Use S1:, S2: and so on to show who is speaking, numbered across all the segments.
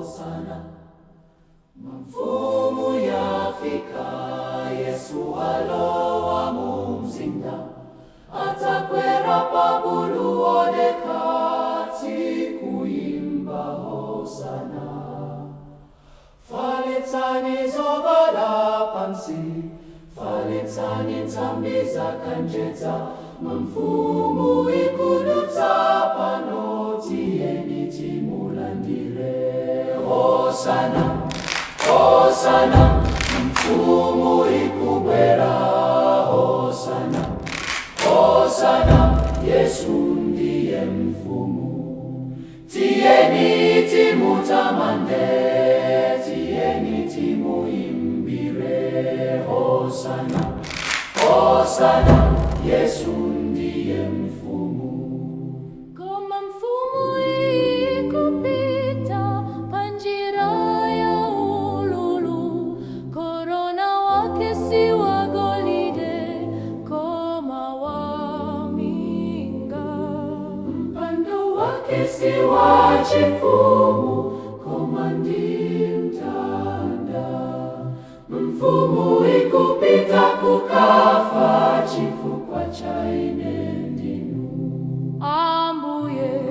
S1: Hosana. Mfumu yafika, Yesu alowa mumzinda, atakwera pabulu odekha, tikuimba Hosana. Falitsani zovala pansi, falitsani nthambi za kanjedza, mfumu ikudutsa pano, tiyeni timulandire. Hosana, Hosana, mfumu ikubwera. Hosana, Hosana, Yesu ndiye mfumu. Tiyeni timutamande, tiyeni timuimbire. Hosana, Hosana, Yesu ndiye mfumu.
S2: Koma mfumu ikupita panjira ya ululu, korona wake si wa golide, koma wa minga.
S1: Mpando wake si wa chifumu, koma ndi mtanda. Mfumu ikupita kukafa chifukwa cha ine ndinu.
S2: Ambuye,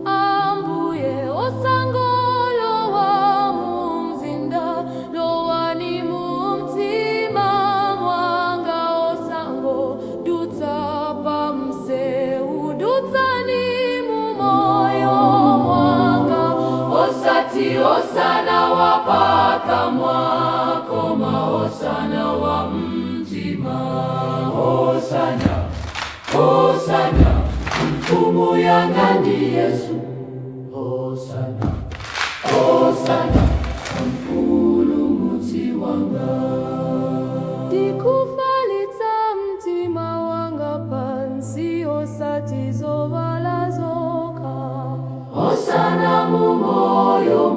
S2: Ambuye, osangolowa mumzinda, lowani mumtima mwanga, osangodutsa pamsewu, dutsani mumoyo mwanga.
S1: Osati Hosana wa pakamwa, koma Hosana wa mtima. Hosana, Hosana, mfumu yanga ndi Yesu. Hosana, Hosana, mpulumutsi wanga.
S2: Ndikufalitsa mtima wanga pansi, osati zovala zokha.
S1: Hosana mumoyo.